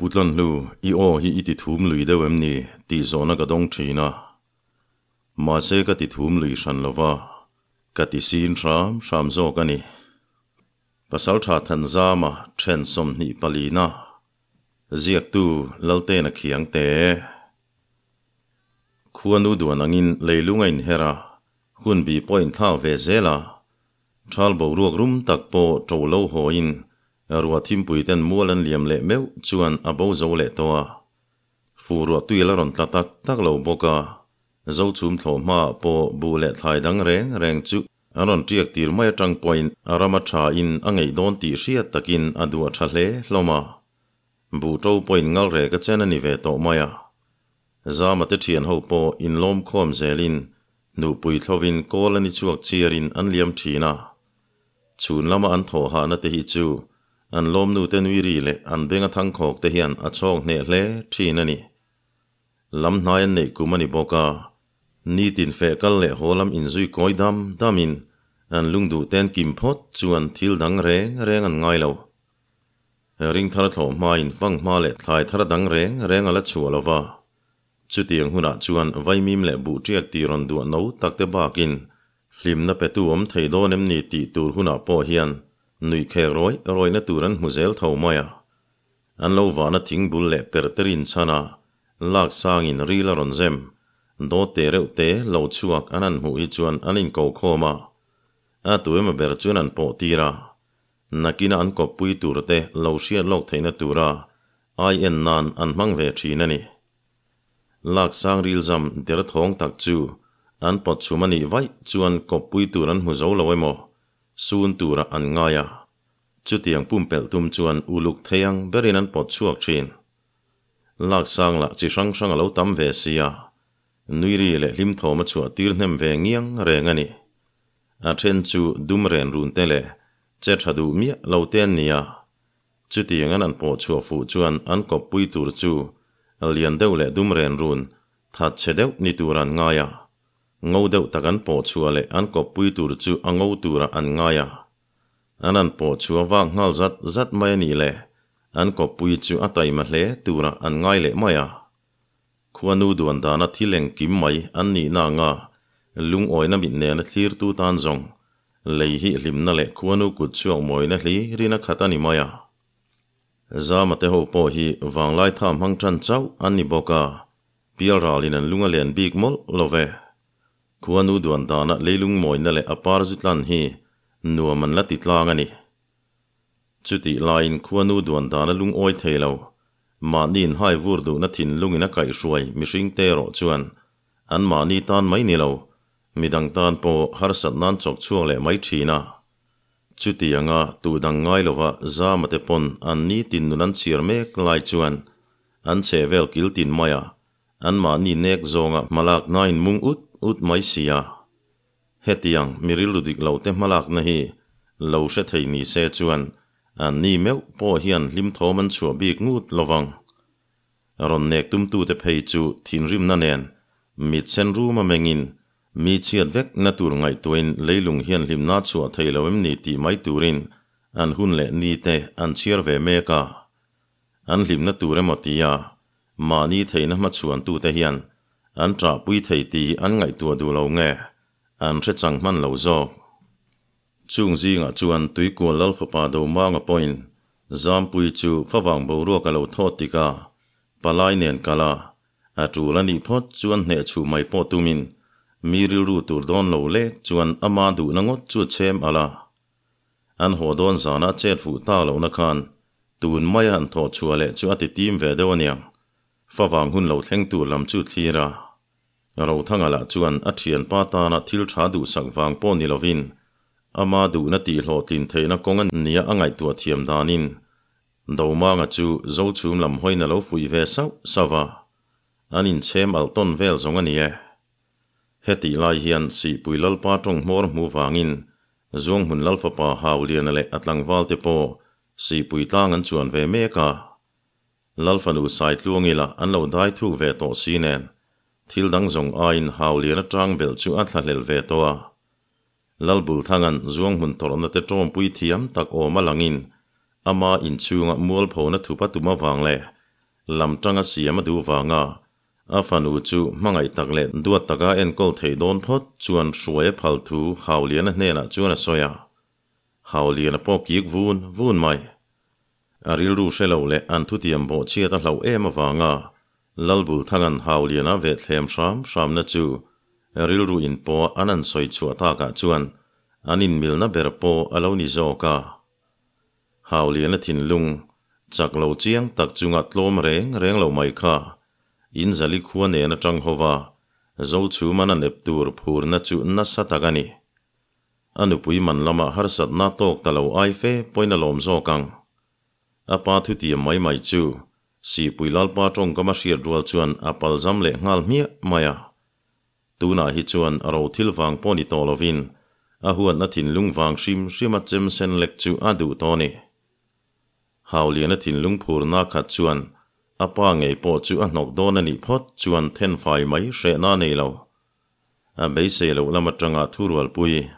Pu Tlanhlu, i aw hi i ti thum lui deuh em ni tih zawhna ka dawng thin a. Mahse ka ti thum lui hran lo va, ka ti sin hram hram zawk a ni. Pasaltha Thanzama then 24 na ziaktu Laltena Khiangte. Khuanu duan angin leilung a inher a, hunbi pawh a inthlak ve zel a. Thal boruak rum tak pawh to lo hawiin ruah thimpui ten mual an liam leh meuh chuan a bo zo leh tawh a. Fu ruah tui a la rawn tla tak tak lo bawk a, Zochhum thlawh hmaah pawh buh leh thlai dang reng reng chu an rawn tiak tir mai atang pawhin a ram a thain a ngeih dawn tih hriat takin a duah tha hle hlawm a. Buh to pawhin ngal rek a chen a ni ve tawh mai a. Zama te thian ho pawh inlawm khawm zelin nupui thlovin kawl a ni chhuak chiarin an liam thin a. Chhun lama an thawh hahna te hi chu an lawmnu te nui ri leh an beng a thangkhawk te hian a chhawk hneh hle thin a ni. Lam hnai an neih kum a ni bawk a, nitin feh kal leh haw lam inzui kawi dam damin an lungduh ten kim phawt chuan thil dang reng reng an ngai lo. Ring thar thlawh hmain fang hma leh thlai thar dang reng reng a la chhuah lo va, chutiang hunah chuan vaimim leh buh tiak tih rawn duah no tak te bakin hlimna petu awm thei dawn em ni tih tur hunah pawh hian nuih khek rawih rawihna tur an hmu zel tho mai a. An lo vahna thing bul leh per te rin chhan a, lak sangin ril a rawn zem. Dawt te reuh te lo chhuak an han hmuh hi chuan an inko khawm a, a tu emaw ber chuan an pawh tir a. Nakina an kawppui tur te lo hriat lawk theihna tura ai en nan an hmang ve thin a ni. Lak sang ril zam der thawng tak chu an pawt chhum a nih vaih chuan kawppui tur an hmu zo lo emaw sun tura an ngai a. Chutiang pumpelh tum chuan uluk thei ang berin an pawt chhuak thin. Lak sang lah chi hrang hrang a lo tam ve sia, nui ri leh hlim thawm a chhuah tir hnem ve ngiang reng a ni. A then chu dum ren run te leh che tha duh miah lo te an ni a. Chutiang an an pawh chhuah fuh chuan an kawppui tur chu lian deuh leh dum ren run that chhe deuh ni tur an ngai a. Ngo deuh tak an pawh chhuah leh an kawppui tur chu a ngo turah an ngai a. An an pawh chhuah vak nghal zat zat mai a nih le, an kawppui chu a taima hle turah an ngai leh mai a. Khuanu duan dana thil engkim mai an nihna anga lungawina mit nena thlirtu tan zawng lei hi hlimna leh khuanu kut chhuak mawina hlirin a khat a ni mai a. Zama te ho pawh hi vanglai tha hmang tan chauh an ni bawk a, pialralin an lung a len bik mawlh lo ve. Khuanu duan dana leilung mawina leh a par zu tlan hi nuam an la ti tlang a ni. Chutih laiin khuanu duan dana lungawi thei lo, mahni inhai vur duhna thinlungin a kaihhruai mihring te erawh chuan an mahni tan mai ni lo, midang tan pawh harsat nan chawk chhuak leh mai thin a. Chutianga tu dang ngai lova zama te pawn an nitin nun an chhiar mek lai chuan an chhehvel kil tin mai a, Anmahni nek zawnga hmalaknain mung ut ut mai si a. Hetiang mi rilru dik lo te hmalakna hi lo hre thei ni se chuan anni meuh pawh hian hlim thawm an chhuah bik ngut lo vang. Rawn nek tumtute phei chu thinrimna nen mit sen ruma mengin mi chhiat vek na tur ngaihtuahin leilung hian hlimna chhuah thei lo em ni tih mai turin an hun leh ni te an chhiar ve mek a. An hlimna tur emaw tia Mahni theihna hmachhuantute hian an ṭahpui thei tih an ngaihtuah duh lo nge an hre chang hman lo zawk. Chung zingah chuan Tuikual Lalfapa Domanga pawhin Zampui chu favang boruak a lo thawt tik a, palai nen kal a, a ṭul a nih phawt chuan hneh chhuh mai pawh tumin mi rilru tur dawn lo lek chuan ama duhna ngawt chu a chhem alh a. An haw dawn zana chet fuh tak lohna khan tun maia an thawh chhuah leh chu a ti tim ve deuh aniang. Favang hun lo thleng tur lam chu thlir a. Rothanga lah chuan a thianpa tana thil tha duhsak vang pawh ni lovin ama duhna tihhlawhtlin theihna kawng a nia a ngaihtuah thiam danin Domanga chu Zochhum lam hawiin a lo fuih ve sauh sauh va. An inchhem alh tawn vel zawng a ni e. Hetih lai hian Sihpui Lalpa tawng hmawr hmu vangin Zuanghmun Lalfapa Hauliana leh a tlangvalte pawh Sihpui tlang an chuan ve mek a. Lalfanu Saitluangila an lo dai thuk ve tawh si nen, thil dang zawng aiin Hauliana tang belh chu a thlahlel ve tawh a. Lalbulthanga'n Zuanghmun tawrhna te tawmpui thiam tak awm a langin ama inchhunga mualphona thupa tum avang leh. Lam tanga siam a duh vanga a fanu chu hmangaih tak leh duat taka enkawl theih dawn phawt chuan hruai a phal thu Hauliana hnenah chuan a sawi a. Hauliana pawh kik vun vun mai. A rilru hre lo leh an thutiam bawhchhiat a hlauh em avanga Lalbulthanga'n Hauliana ve thlem hram hramna chu rilru inpawh an an sawi chhuah takah chuan an inmilna ber pawh a lo ni zawk a. Hauliana thinlung chak lo chiang tak chunga tlawm reng reng lo mai kha in zali khua nen atang hova Zochhuman a nep tur phurna chu nasa tak a ni. A nupui man lama harsatna tawk ta lo ai fe pawhin a lawm zawk ang. A pa thutiam mai mai chu Sihpui Lalpa tawngkam a hriat rual chuan a palzam leh nghal hmiah mai a. Tunah hi chuan ro thil vang pawh ni tawh lovin a huatna thinlung vang hrim hrima chem sen lek chu a duh tawh a ni. Hauliana thinlung phurna khat chuan a pa ngei pawh chu a hnawk dawn a nih phawt chuan thenfai mai hrehna a nei lo. A beisei loh lam atanga thurualpui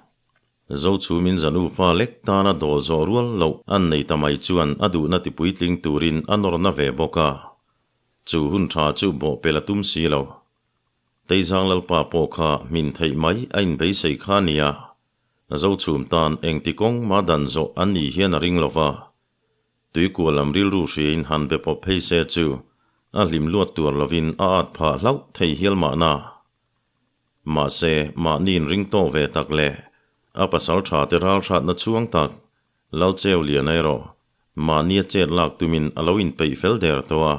Zochhumin Zanufa lek tana dawl zawh rual loh an nei ta mai chuan a duhna tipuitling turin a nawrna ve bawk a. Chu hun tha chu bawhpel a tum si lo. Teizang Lalpa pawh kha hmin theih mai a inbeisei kha a nia. Zochhum tan engti kawng mah dan zawh an nih hian a ring lo va. Tuikua lam rilru hriain han be pawp phei se chu a hlim luat tuar lovin a at phah hlauh thei hial mahna. Mahse, mahni inring tawh ve tak leh a pasal tha te ral hratna chhuang tak Lalcheu Liana erawh mahnia chet lak tumin a lo inpeih fel der tawh a.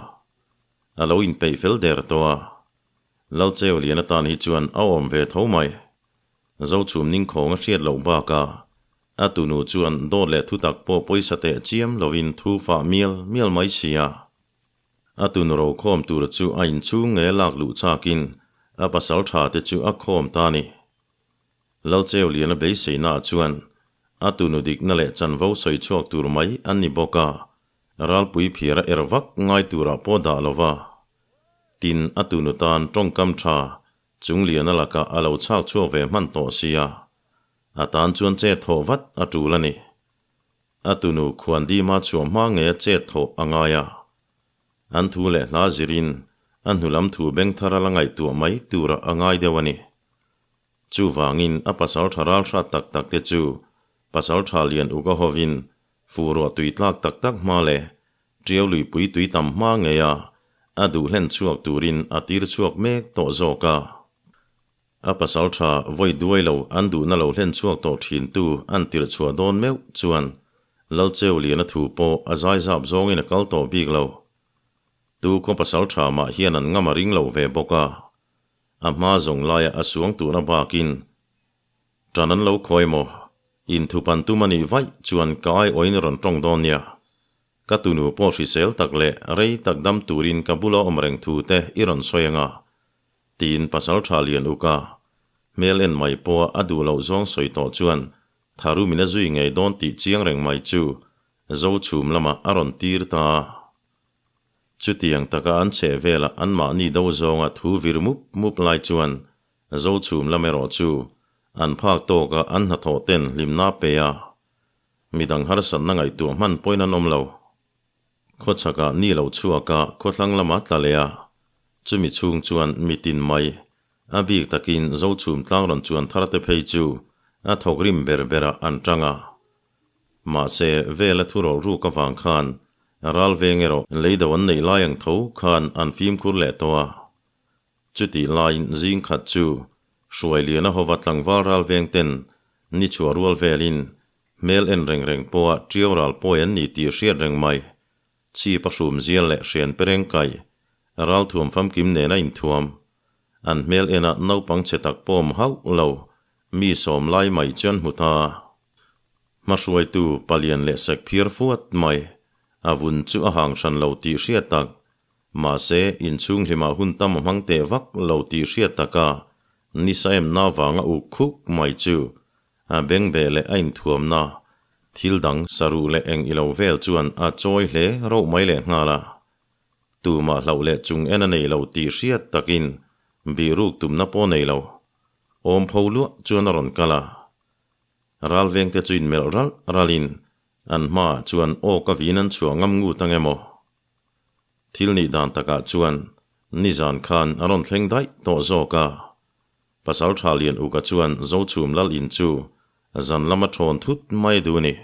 A lo inpeih fel der tawh a. Lalcheu Liana tan hi chuan a awm ve tho mai. Zochhum ningkhawng a hriat loh bakah a tunu chuan dawt leh thutak pawh pawisa teh chiam lovin thu fah mial mial mai si a. A tunu ro khawm tur chu a inchhung nge lak luh chakin a pasal tha te chu a khawm ta a ni. Lalcheu Liana beiseinaah chuan a tunu dikna leh chanvo sawi chhuak tur mai an ni bawk a, ralpui phiara er vak ngai turah pawh dah lo va. Tin, a tunu tan tawngkam tha Chungliana lakah a lo chhak chhuak ve hman tawh sia, a tan chuan chet thawh vat a tul a ni. A tunu Khuandima chhuah hma ngei a chet thawh a ngai a. An thu leh hla zirin a hnulam thu beng thar a la ngaihtuah mai turah a ngai deuh a ni. Chuvangin a pasal tha ral hrat tak tak te chu pasal tha lian uk a hovin fuh ruah tui tlak tak tak hma leh Ṭiau luipui tui tam hma ngei a a duh hlen chhuak turin a tir chhuak mek tawh zawk a. A pasal tha vawi duai lo an duhna lo hlen chhuak tawh thintu an tirh chhuah dawn meuh chuan Lalcheu Liana thu pawh a zaizap zawngin a kal tawh bik lo. Tu khaw pasal tha mah hian an ngam a ring lo ve bawk a. A hma zawng laia a suang tuhna bakin Ṭan an lo khawi maw? Inthupan tum a nih vaih chuan ka aiawhin rawn ṭawng dawn nia. Ka tunu pawh hrisel tak leh rei tak dam turin ka bula awm reng thu te i rawn sawi anga? Tiin pasal ṭha lian uk a hmel en mai pawha a duh loh zawng sawi tawh chuan tharum in a zui ngei dawn tih chiang reng mai chu Zochhum lamah a rawn tir ta a. Chutiang taka an chheh velah anmahni do zawnga thu vir mup mup lai chuan Zochhum lam erawh chu an phak tawka an hnathawh ten hlimna pe a, midang harsatna ngaihtuah hman pawhin an awm lo. Khawchhakah ni lo chhuaka khawthlang lama tla leh a, chumi chhung chuan mitin mai, a bik takin Zochhum tlang rawn chuan thar te phei chu a thawk rim ber berah an tang a. Mahse, vela thu rawlh ruk avang khan ral veng erawh leido an neih lai ang tho khan an fimkhur leh tawh a. Chutih laiin zing khat chu Hruailiana hova tlangval ral veng ten ni chhuah rual velin hmel en reng reng pawha ṭiau ral pawi an ni tih hriat reng mai. Chhip a hrum zial leh hrian pereng kai ral thuam famkim nen a inthuam. An hmel enah naupang chhe tak pawm hauh lo mi sawm lai mai chuan hmu ta. Hmahruaitu palian leh sek phiar fuat mai a vun chu a hang hran lo tih hriat tak Mahse, inchhung hlimah hun tam a hmang teh vak lo tih hriat taka nisa emna vanga uk khuk mai chu a bengbeh leh a inthuamna thil dang saruh leh eng ilo vel chuan a chawi hle rauh mai leh nghal a. Tumah hlauh leh chung en a nei lo tih hriat takin bihruk tumna pawh nei lo. Awm pho luah chuan a rawn kal a. Ralvengte chu inmelh ralh ralhin an hmaah chuan aw ka vin an chhuah ngam ngut ang emaw? Thil nih dan takah chuan nizan khan a rawn thleng daih tawh zawk a. Pasalṭha Lian-uka chuan Zochhum lal in chu zan lama thawn thut mai duh a ni.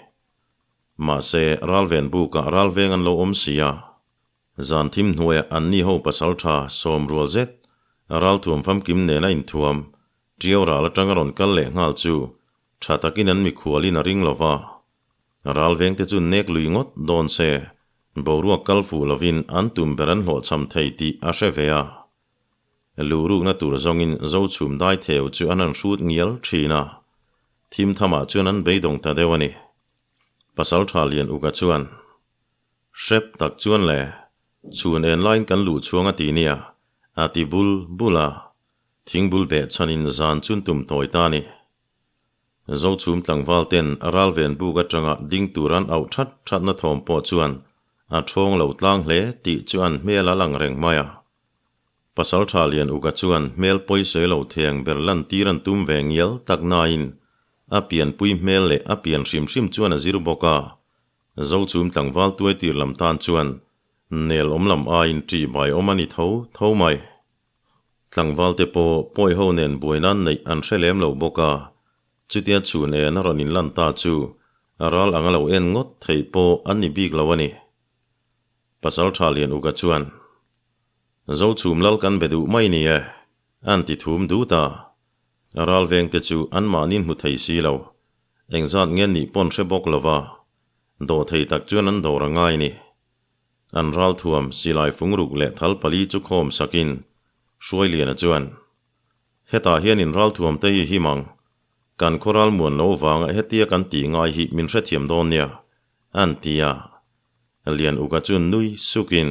Mahse, ralven bukah ralveng an lo awm si a. Zan thim hnuaiah anni ho pasalṭha sawm rual zet ralthuam famkim nena inthuam ṭiau ral aṭanga rawn kal leh nghal chu ṭha takin an mikhualin a ring lo va. Ralvengte chu nek lui ngawt dawn se, boruak kal fuh lovin an tum ber an hlawhchham thei tih a hre ve a. Luhrukna tur zawngin Zochhum daitheu chu an han hrut ngial thin a, thim thamah chuan an beidawng ta deuh a ni. Pasaltha Lian Uka chuan, Hrep tak chuan le, chhun en laiin kan luh chhuang a ti nia, a ti bul bul a, thingbul behchhanin zan chun tum tawi ta a ni. Zochhum tlangval ten ralven buk atanga ding tur an auh that thatna thawm pawh chuan a thawng lo tlang hle tih chu an hmel a lang reng mai a. Pasaltha Lian Uka chuan hmel pawisawi lo theng ber lantir an tum ve ngial tak nain a pianpui hmel leh a pian hrim hrim chuan a zir bawk a. Zochhum tlangval tuai tir lam tan chuan nel awm lam aiin ṭih bai awm a ni tho tho mai. Tlangvalte pawh pawi ho nen buai nan neih an hre lem lo bawk a, chutia chhun en a rawn inlan ta chu a ral anga lo en ngawt theih pawh an ni bik lo a ni. Pasaltha Lian Uka chuan, Zochhum lal kan be duh mai ni e, an ti thum dut a. Ral vengte chu anmahni hmu thei si lo, engzat nge nih pawn hre bawk lo va, dawhthei tak chuan an dawr a ngai ni. An ralthuam silai fungruk leh thal pali chu khawm sakin Hruailiana chuan, Hetah hian in ralthuam te hi him ang. Kan khaw ralmuan lo vanga hetia kan tih ngai hi min hrethiam dawn nia, an ti a. Lian Uka chu nui sukin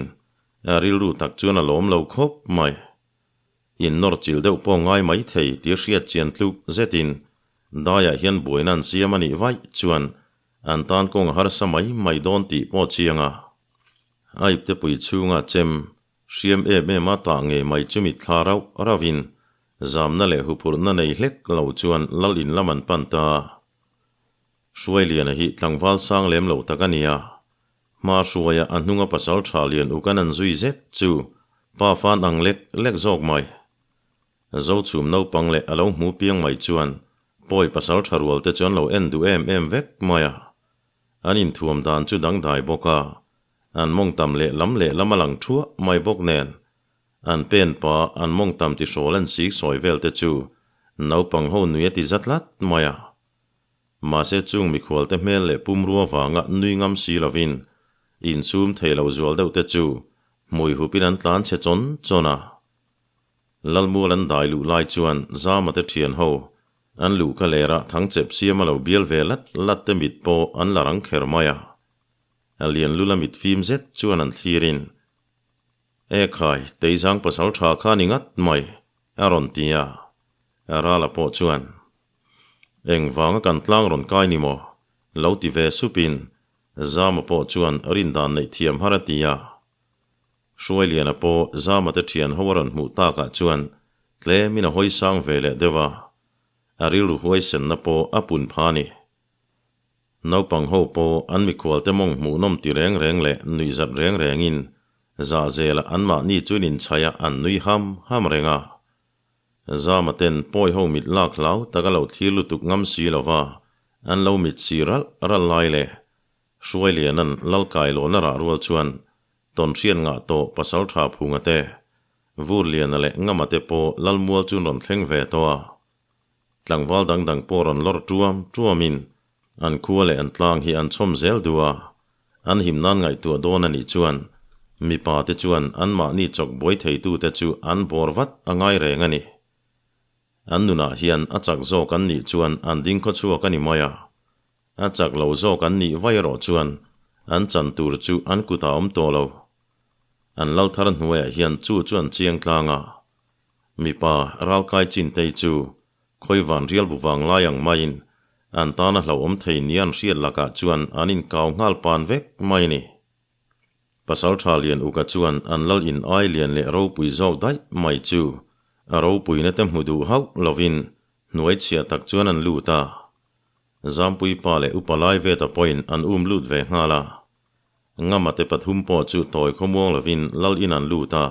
a rilru tak chuan a lawm lo khawp mai. In nawr chilh deuh pawh ngai mai thei tih hriat chian tluk zetin daiah hian buaina an siam a nih vaih chuan An tan kawng a harsa mai mai dawn tih pawh chiang a. A iptepui chhunga chem hriam em em a tah ngei mai chu mitthla rauh rauhin zamna leh huphurhna nei hlek lo chuan lal in lam an pan ta. Hruailiana hi tlangval sang lem lo tak a ni a. Hma hruaia a hnunga pasal tha lian uk an an zui zet chu pa fan ang lek lek zawk mai. Zochhum naupang leh a lo hmu piang mai chuan pawi pasal tha rual te chu an lo en duh em em vek mai a. An inthuam dan chu dangdai bawk a, an mawngtam leh lam leh lam a lang thuah mai bawk nen. An pen pa an mawngtam ti hrawl an sik sawi vel te chu naupang ho nui a ti za tlat mai a. Mahse chung mikhual te hmel leh pumrua vanga nui ngam si lovin insum thei lo zual deuh te chu hmui hupin an tlan chhe chawn chawn a. Lalmual an dai luh lai chuan Zama te thian ho an luh ka ler a thangchep siam a lo bial ve lat lat te mit pawh an la rang kher mai a. A lian lula mit fim zet chuan an thlir in, E khai, Teizang pasal tha kha ni ngat mai, a rawn ti a. Rala pawh chuan, Engvanga kan tlang rawn kai ni maw? lo ti ve sup in Zama pawh chuan rindan neih thiam har a ti a. Hruailiana pawh Zama te thian ho a rawn hmuh takah chuan tlemin a hawi sang ve leh deuh a, a rilru huaisenna pawh a pun pha a ni. Naupang ho pawh an mikhualte mawng hmuhnawm ti reng reng leh nuihzat reng rengin zahzelah anmahni chuan inchhaih a an nui ham ham reng a. Zama ten pawi ho mit lak hlau tak a lo thlir lutuk ngam si lova an lo mit si ralh ralh lai leh Hruailiana'n Lalkailawn a rah rual chuan Tawnhriat ngah tawh Pasaltha Phunga te, Vurliana leh Ngama te pawh Lalmual chu rawn thleng ve tawh a. Tlangval dang dang pawh rawn lawr tuam tuamin an khua leh an tlang hi an chhawm zel duh a, an him nan ngaihtuah dawn a nih chuan mipa te chuan anmahni chawk buai theitute chu an bawr vat a ngai reng a ni. An nunah hian a chak zawk an nih chuan an ding khawchhuak a ni mai a. A chak lo zawk an nih vai erawh chuan an chan tur chu an kutah awm tawh lo. An lal thar hnuaiah hian chu chu an chiang tlang a. Mipa ralkai chin tei chu khawivan rial bu vang lai ang maiin an tana hlauhawm thei nia an hriat lakah chuan an inkau nghal pan vek mai a ni. Pasaltha Lian Uka chuan an lal in ai lian leh ropui zawk daih mai chu a ropuina te hmu duh hauh lovin hnuai chhiah tak chuan an lut a. Zampui pa leh upa lai veta pawhin an um lut ve nghal a. Ngama te pathum pawh chu tawi khawmuang lovin lal in an lut a.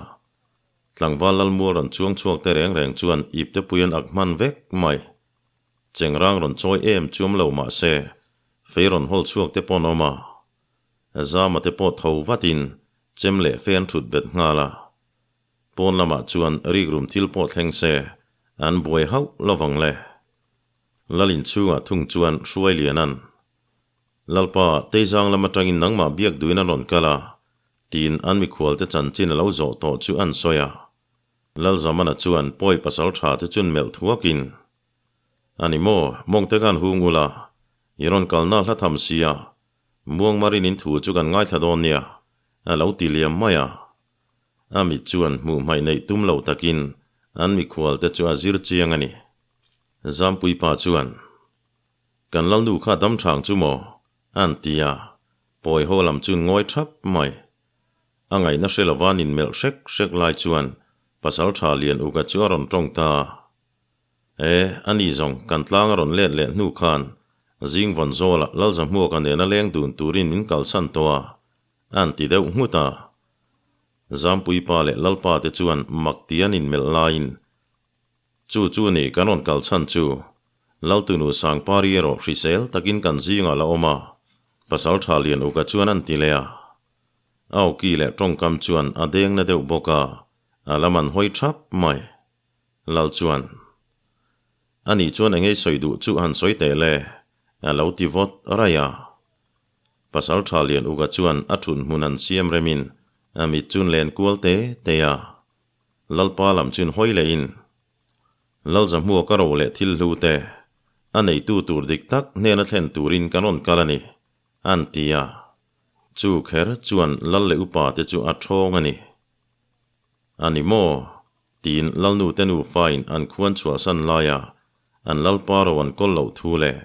Tlangval lal mual rawn chuang chhuak te reng reng chuan ipte pui an ak hman vek mai. Chengrang rawn chawi em chuam lo mah se, fei rawn hawl chhuak te pawh an awm a. Zama te pawh tho vatin chem leh fei an thut bet nghal a. Pawn lamah chuan rikrum thil pawh thleng se, an buai hauh lovang le. Lal inchhungah thung chuan hruai lian an. Lalpa, Teizang lam atangin nangmah biak duhin an rawn kal a, tiin an mikhualte chanchin a lo zawh tawh chu an sawi a. Lalzamana chuan pawi pasal tha te chun melh thuakin, A ni maw, mawngte khan hung ula, i rawn kalna hla tham sia, Muangmarin in thu chu kan ngaithla dawn nia, a lo ti liam mai a. A mit chuan hmuh hmaih neih tum lo takin an mikhualte chu a zir chiang a ni. Zampui pa chuan, Kan lalnu kha dam thang chu maw? A'n ti a, pawi ho lam chuan ngawi thap mai. A ngaihna hre lova nin melh hrek hrek lai chuan Pasaltha Lian Uka chu a rawn tawng ta a. E, a ni zawng, kan tlang a rawn let leh hnu khan zing vawn zawlah Lalzahmuaka nena leng dun turin min kalsan tawh a, a'n ti deuh nghut a. Zampui pa leh Lalpa te chuan mak ti an inmelh laiin Chu chu ni kan rawn kal chhan chu Laltunu Sangpari erawh hrisel takin kan zingah la awm a, Pasaltha Lian Uka chuan an ti leh a. A awki leh tawngkam chuan a deng na deuh bawk a, a lam an hawi thap mai. Lal chuan, Ani chuan engei sawi duh chu han sawi teh le, a lo ti vawt raih a. Pasaltha Lian Uka chuan a thut hmun an siam remin a mit chun len kual te te a. Lalpa lam chun hawi lehin, Lalzahmuak a ro leh thil hlu te, a neitu tur dik tak hnena thlen turin kan rawn kal a ni, an ti a. Chu kher chuan Lal leh upa te chu a thawng a ni. A ni maw? tiin Lalnu te nufain an khuan chhuahsan laia an Lalpa ro an kawl loh thu leh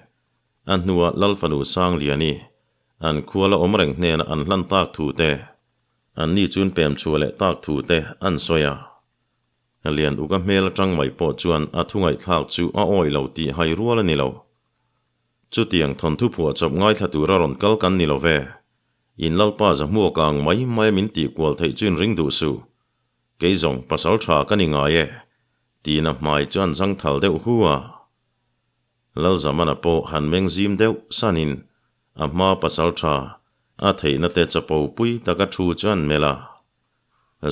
a hnua Lalfanu Sangliani an khua la awm reng hnena an hlan tak thu te An ni chun pem chhuah leh tak thu te an sawi a. Lian Uka hmel atang mai pawh chuan a thu ngaihthlak chu a awih lo tih hai rual a ni lo. Chutiang thawnthu phuah chawp ngaithla tura rawn kal kan ni lo ve. In Lalpa zahmuak ang mai mai a min tih kual theih chu in ring duh suh. Kei zawng pasal tha ka ni ngai e, tiin a hmai chu an zangthal deuh hu a. Lalzamana pawh han meng zim deuh sanin a hma pasal tha a theihna te chapo pui taka thu chu an melh a.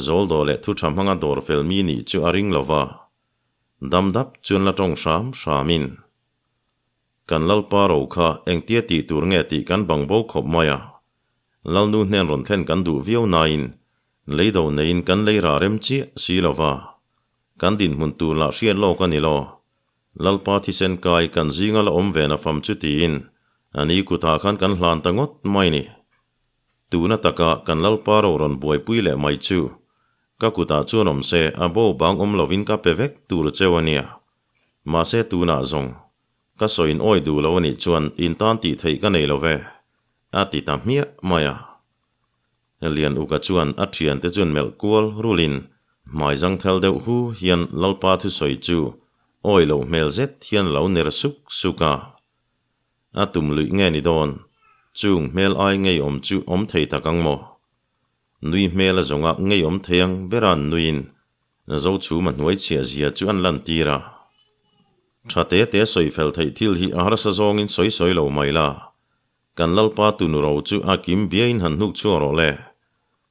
Zawldawh leh thu tha hmanga dawr fel mi nih chu a ring lo va, dam dap chuan la tawng hram hramin, Kan Lalpa ro kha engtia tih tur nge tih kan bang bo khawp mai a, Lalnu hnen rawn thlen kan duh viau nain leido neiin kan lei rah rem chiah si lo va, kan dinhmun tur lah hriat lawk a ni lo. Lalpa thisen kai kan zinga la awm ve na fam chu tiin a ni kutah khan kan hlan ta ngawt mai ni. Tuna taka kan Lalpa ro rawn buaipui leh mai chu ka kutah chuan awm se a bo bang awm lovin ka pe vek tur cheu a nia. Mahse tunah zawng ka sawiin awi duh lo a nih chuan in tan tih theih ka nei lo ve, a ti ta hmiah mai a. Lian Uka chuan a thiante chuan melh kual rulin hmai zangthel deuh hu hian Lalpa thusawi chu awi loh hmel zet hian lo ner suk suk a. A tum luih nge ni dawn? Chung hmel ai ngeiawm chu awm thei tak ang maw? Nui hmel a zawnga ngeiawm thei ang bera'n nuiin Zochhuma hnuai chhiah zia chu an lantir a. Tha te te sawi fel theih thil hi a harsa zawngin sawi sawi lo mai la. Kan Lalpa tunu ro chu a kim biain han hnuk chhuak rawh le.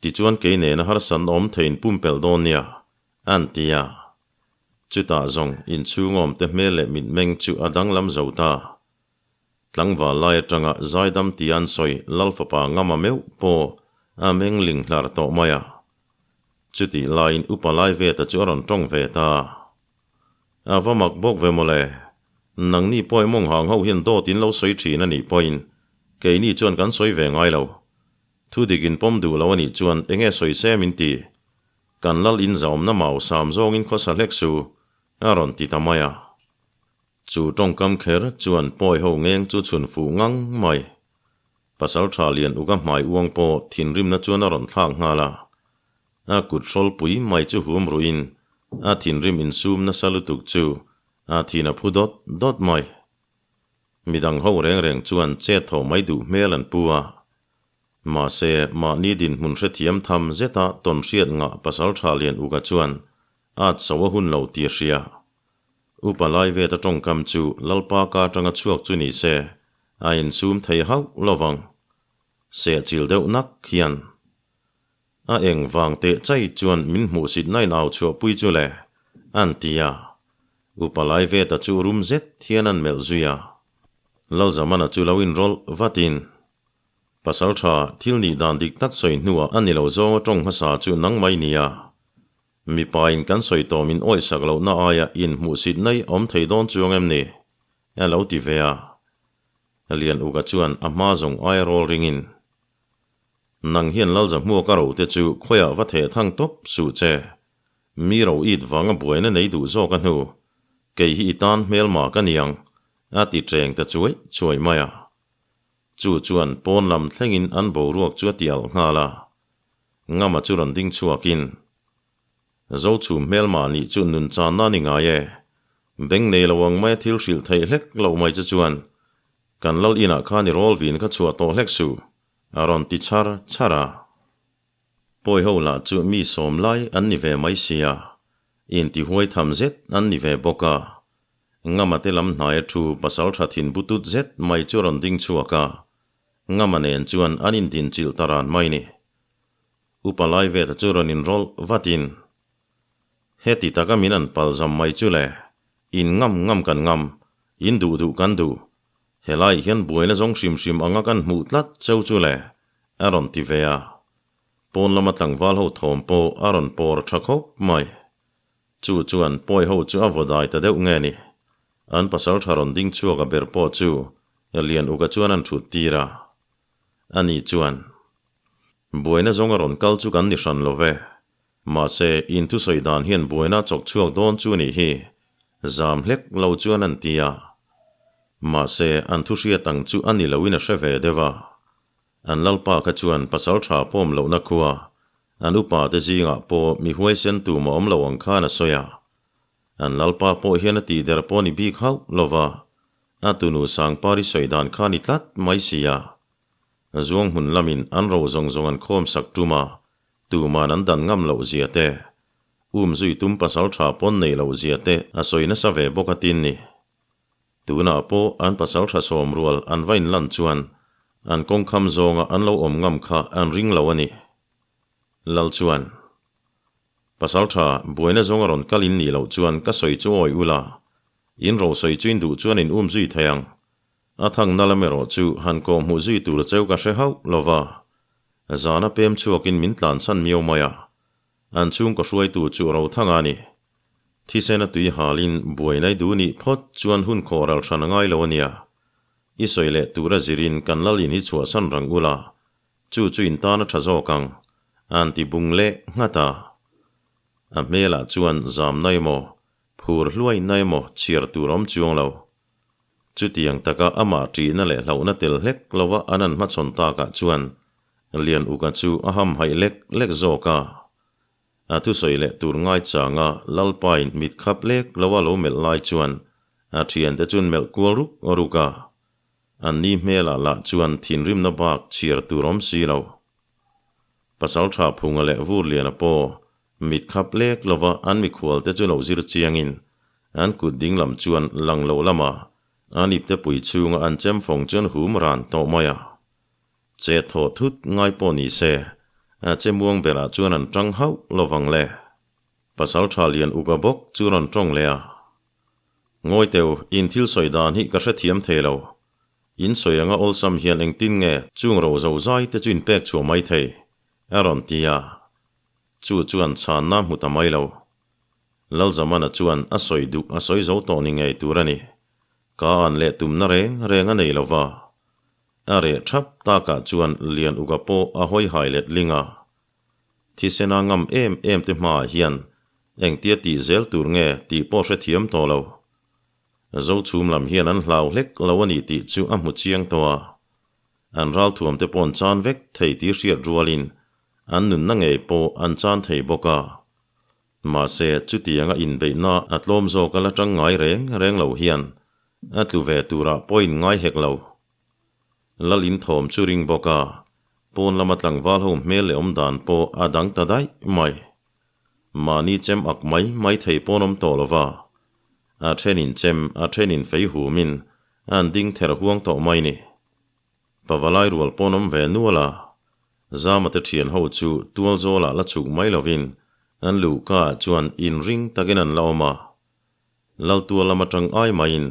Tichuan kei nena harsan awm theiin pumpelh dawn nia, an ti a. Chutah zawng inchhungawm te hmel leh mitmeng chu a danglam zo ta. Tlangval lai atanga zaidam tia an sawi Lal fapa ngama meuh pawh a meng ling hlar tawh mai a. Chutih laiin upa lai veta chu a rawn tawng ve ta. A va mak bawk ve mawle. Nangni pawh mawng hang ho hian dawt in lo sawi thin a nih pawhin keini chuan kan sawi ve ngai lo. Thu dik in pawm duh lo a nih chuan enge sawi se min ti. Kan lal in zaawmna mau sam zawngin khawsa hlek su a rawn ti ta mai a. Chu tawngkam kher chuan pawi ho ngeng chu chhun fuh ngang mai. Pasal tha lian uka hmai uang pawh thinrimna chuan a rawn thlak nghal a. A kut hrawlpui mai chu hum ruhin a thinrim insum nasa lutuk chu a thin a phu dawt dawt mai. Midang ho reng reng chuan chet tho mai duh hmel an pu a. Mahse, mahni dinhmun hrethiam tham zeta tawnhriat ngah pasaltha lian uka chuan at so a hun lo tih a hria. Upa Laiveta tawngkam chu Lalpa ka atanga chhuak chu ni se, a insum thei hauh lovang. Sehchilh deuh nak hian. A eng vang teh chai chuan min hmuhsit na in au chhuahpui chu le, an ti a. Upa Laiveta chu rum zet hian an melh zui a. Lalzamana chu lo inrawlh vatin, Pasaltha, thil nih dan dik tak sawi hnuah a ni lo zawnga tawng hmasa chu nang mai nia. Mipa in kan sawi tawh min awihsak lohna aia in hmuhsit nai awm thei dawn chuang em ni? A lo ti ve a. Lian Uka chuan a hma zawng aia rawl ringin, Nang hian Lalza hmuak a ro te chu khawiah va theh thang tawp suh che. Mi ro it vanga buaina nei duh zawk a hnu. Kei hi i tan hmelma ka niang, a ti ṭeng ta chuai chuai mai a. Chu chuan pawn lam thlengin an boruak chu a ti alh nghal a. Ngama chu rawn ding chhuakin, Zochhum hmelma nih chu nun channa a ni ngai e. Beng nei lo ang maia thil hrilh theih hlek loh mai che chuan kan lal inah khan i rawl vin kha chhuah tawh hlek suh, a rawn ti chhar chhar a. Pawi ho lah chu mi sawm lai an ni ve mai sia, intihuai tham zet an ni ve bawk a. Ngama te lam hnaia thu pasal tha thin butut zet mai chu a rawn ding chhuak a. Ngama nen chuan an indinchilh ta ran mai ni. Upa Laiveta chu rawn inrawlh vatin, Heti taka min an pal zam mai chu le, in ngam ngam kan ngam, in duh duh kan duh, helai hian buaina zawng hrim hrim anga kan hmuh tlat cheu chu le, a rawn ti ve a. Pawn lama tlangval ho thawm pawh a rawn pawr tha khawp mai. Chu chuan pawi ho chu a vaw dai ta deuh nge ni. An pasal tha rawn ding chhuak a ber pawh chu Lian Uka chuan an thut tir a. Ani chuan, Buaina zawng a rawn kal chu kan ni hran lo ve. Mahse, in thusawi dan hian buaina a chawk chhuak dawn chu nih hi, zam hlek lo chuan an ti a. Mahse, an thu hriat ang chu a ni loin a hre ve deuh a. An lalpa kha chuan pasal tha pawm lohna khua, an upa te zingah pawh mi huaisen tum a awm lo ang khan a sawi a. An lalpa pawh hian a tih der pawh ni bik hauh lo va, a tunu Sangpari sawi dan kha ni tlat mai si a. Zuang hmun lamin an ro zawng zawng an khawm sak tum a, tuman an dan ngam loh zia te, um zui tum pasal tha pawn nei loh zia te a sawi nasa ve bawk a tin ni. Tunah pawh an pasal tha sawm rual an va inlan chuan an kawngkham zawnga an lo awm ngam kha an ring lo a ni. Lal chuan, Pasal tha, buaina zawng a rawn kal in nih loh chuan ka sawi chu awi ula, in ro sawi chu in duh chuan in um zui thei ang. A thangna lam erawh chu han kawh hmuh zui tur cheu ka hre hauh lo va. Zana pem chhuakin min tlansan miau mai a. An chhungkaw hruaitu chu Rothanga a ni. Thisena tui halin buai nai duh nih phawt chuan hun khawh ral hran a ngai lo a nia. I sawi leh tura zirin kan lal in hi chhuahsan rang ula, chu chu in tan a tha zawk ang, an ti bung leh nghat a. A hmelah chuan zam na emaw, phur hluai na emaw chhiar tur awm chuang lo. Chutiang taka amah ṭihna leh hlauhna tel hlek lova an an hmachhawn takah chuan Lian Uka chu a hamhaih lek lek zawk a. A thusawi leh tur ngaichanga Lalpain mit khap lek lova lo melh lai chuan a ṭhiante chuan melh kual ruk ruk a. An ni hmelah lah chuan thinrimna bak chhiar tur awm si lo. Pasalṭha Phunga leh Vurliana pawh mit khap lek lova an mikhualte chu lo zir chiangin an kut dinglam chuan lang lo lama an ipte pui chhunga an chem fawng chuan hum ran tawh mai a. Che thaw thut ngai pawh ni se, a che muang berah chuan an tang hauh lovang le. Pasalṭha lian uka bawk chu rawn tawng leh a. Ngawi teu, in thil sawi dan hi ka hrethiam thei lo. In sawi anga awlsam hian engtin nge chung ro zo zai te chu in pek chhuah mai thei? a rawn ti a. Chu chuan chhanna hmu ta mai lo. Lalzamana chuan a sawi duh a sawi zo tawh ni ngei tur a ni. Ka an leh tumna reng reng a nei lo va. A reh thap takah chuan Lian Uka pawh a hawi hai let ling a. Thisena ngam em em te hmaah hian engtia tih zel tur nge tih pawh hrethiam tawh lo. Zochhum lam hian an hlau hlek lo a ni tih chu a hmu chiang tawh a. An ralthuam te pawh an chan vek thei tih hriat rualin an nunna ngei pawh an chan thei bawk a. Mahse, chutianga inbeihna a tlawm zawk a la tang ngai reng reng lo hian a tlu ve turah pawhin ngai hek lo. Lal inthawm chu ring bawk a, Pawn lama tlangval ho hmel leh awm dan pawh a dang ta daih mai. Mahni chem ak mai mai thei pawn awm tawh lo va. A thenin chem, a thenin fei humin an ding ther huang tawh mai ni. Pavalai rual pawn awm ve nual a. Zama te thian ho chu tual zawlah la chhuk mai lovin an luhka ah chuan inring takin an la awm a. Laltua lam atang ai maiin